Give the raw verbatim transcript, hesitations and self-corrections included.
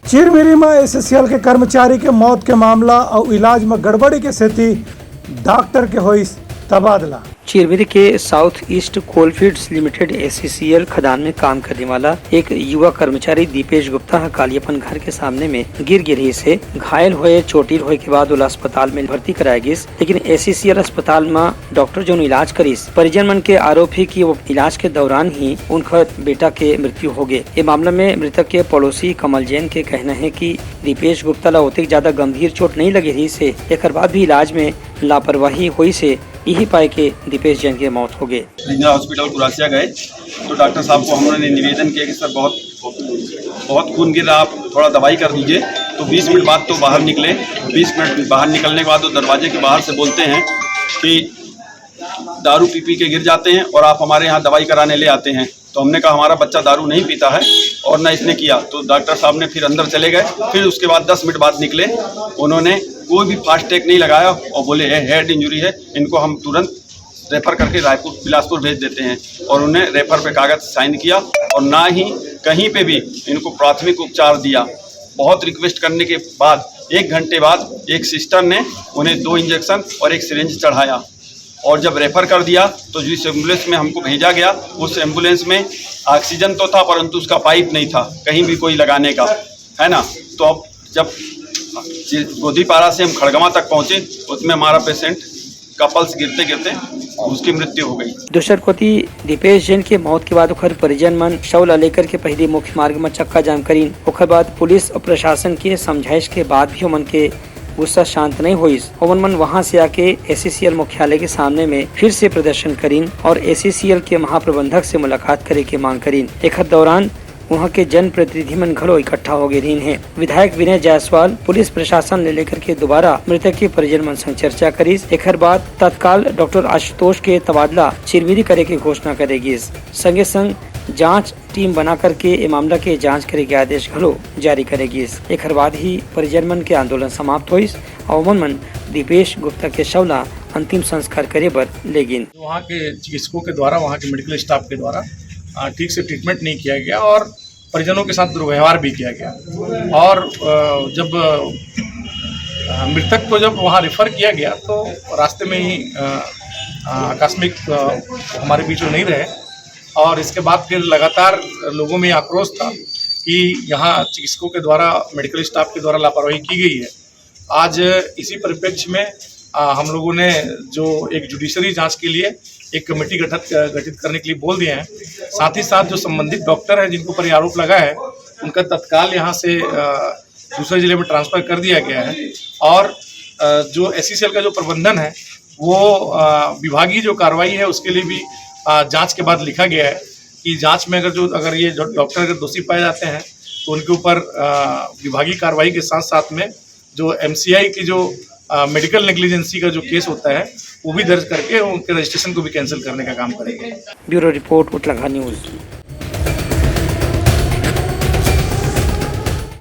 चिरमिरी म एसईसीएल के कर्मचारी के मौत के मामला अउ इलाज म गड़बड़ी के सेती डॉक्टर के होइस तबादला। चिरमिरी के south east coalfields limited, SECL, खदान में काम करने वाला एक युवा कर्मचारी दीपेश गुप्ता ह काली अपन घर के सामने में गिर गे रिहिस हे। घायल होए, चोटिल होए के बाद ओला अस्पताल में भर्ती कराया गिस, लेकिन एसईसीएल अस्पताल म डॉक्टर जौन इलाज करिस, परिजन मन के आरोप हे कि वो इलाज के दौरान ही उनकर बेटा के मृत्यु हो गे। ये मामला में मृतक के पड़ोसी कमल जैन के कहना हे कि दीपेश गुप्ता ला ओतेक ज्यादा गंभीर चोट नहीं लगे रिहिस हे, एकर बाद भी इलाज में लापरवाही होइस हे, यही पाए के दीपेश जैन के मौत हो गे। रिंगरा हॉस्पिटल कुरासिया गए तो डॉक्टर साहब को हमने निवेदन किया कि सर, बहुत, बहुत खून गिर रहा, आप थोड़ा दवाई कर दीजिए। तो बीस मिनट बाद तो बाहर निकले। बीस मिनट बाहर निकलने के बाद वो दरवाजे के बाहर से बोलते हैं कि दारू पी पी के गिर जाते हैं और आप हमारे यहाँ दवाई कराने ले आते हैं। तो हमने कहा, हमारा बच्चा दारू नहीं पीता है और ना इसने किया। तो डॉक्टर साहब ने फिर अंदर चले गए, फिर उसके बाद दस मिनट बाद निकले। उन्होंने कोई भी फास्ट ट्रैक नहीं लगाया और बोले, "ये हेड इंजरी है, इनको हम तुरंत रेफर करके रायपुर, बिलासपुर भेज देते हैं।" और उन्हें रेफर पे कागज साइन किया और ना ही कहीं पे भी इनको प्राथमिक उपचार दिया। बहुत रिक्वेस्ट करने के बाद एक घंटे बाद एक सिस्टर ने उन्हें दो इंजेक्शन और एक सिरिंज चढ़ाया और जब रेफर कर दिया तो जिस एम्बुलेंस में हमको भेजा गया, उस एम्बुलेंस में ऑक्सीजन तो था, परंतु उसका पाइप नहीं था कहीं भी कोई लगाने का, है ना। तो अब जब गोदीपारा से हम खड़गवां तक पहुंचे, उसमें हमारा पेशेंट का पल्स गिरते गिरते उसकी मृत्यु हो गई। दूसर कोति दीपेश जैन के मौत के बाद ओखर परिजन मन शव ला लेकर के पहली मुख्य मार्ग म चक्का जाम करीन। ओखर बाद पुलिस अउ प्रशासन के समझाइश के बाद भी ओमन के गुस्सा शांत नहीं होइस। ओमन मन वहां से आके एसईसीएल मुख्यालय के सामने में फिर से प्रदर्शन करीन और एसईसीएल के महाप्रबंधक से मुलाकात करे के मांग करीन। एखर दौरान उहां के जनप्रतिनिधि मन घलो इकट्ठा हो गे रहिन हे। विधायक विनय जायसवाल पुलिस प्रशासन ले लेकर के दोबारा मृतक के परिजन मन संग चर्चा करिस। एखर बाद तत्काल डॉक्टर आशुतोष के तबादला चिरमिरी करे के घोषणा करे गिस। संगे संग जांच टीम बना करके ए मामला के जांच करे के आदेश घलो जारी करे गिस। एखर बाद ही परिजन मन के आंदोलन समाप्त होइस अउ ओमन मन दीपेश गुप्ता के शव ला अंतिम संस्कार करे बर ले गिन। वहाँ के चिकित्सकों के द्वारा, वहाँ के मेडिकल स्टाफ के द्वारा, आ, ठीक से ट्रीटमेंट नहीं किया गया और परिजनों के साथ दुर्व्यवहार भी किया गया। और, अ, जब, अ, मृतक को जब वहाँ रेफर किया गया तो रास्ते में ही, अ, अ, आकस्मिक, अ, हमारे बीच में नहीं रहे और इसके बाद फिर लगातार लोगों में आक्रोश था कि यहाँ चिकित्सकों के द्वारा, मेडिकल स्टाफ के द्वारा लापरवाही की गई है। आज इसी परिप्रेक्ष्य में, अ, हम लोगों ने जो एक जुडिशरी जांच के लिए एक कमेटी गठित, गठित करने के लिए बोल दिए हैं। साथ ही साथ जो संबंधित डॉक्टर हैं जिनके ऊपर ये आरोप लगा है, उनका तत्काल यहाँ से, अ, दूसरे जिले में ट्रांसफर कर दिया गया है और, अ, जो एसईसीएल का जो प्रबंधन है वो, अ, विभागीय जो कार्रवाई है उसके लिए भी, अ, जांच के बाद लिखा गया है कि जांच में अगर जो, अगर ये जो डॉक्टर अगर दोषी पाए जाते हैं तो उनके ऊपर, अ, विभागीय कार्रवाई के साथ साथ में जो एमसीआई की जो, अ, मेडिकल नेग्लिजेंसी का जो केस होता है वो भी दर्ज करके उनके रजिस्ट्रेशन को भी कैंसिल करने का काम करेंगे। Bureau report, Utlangha news.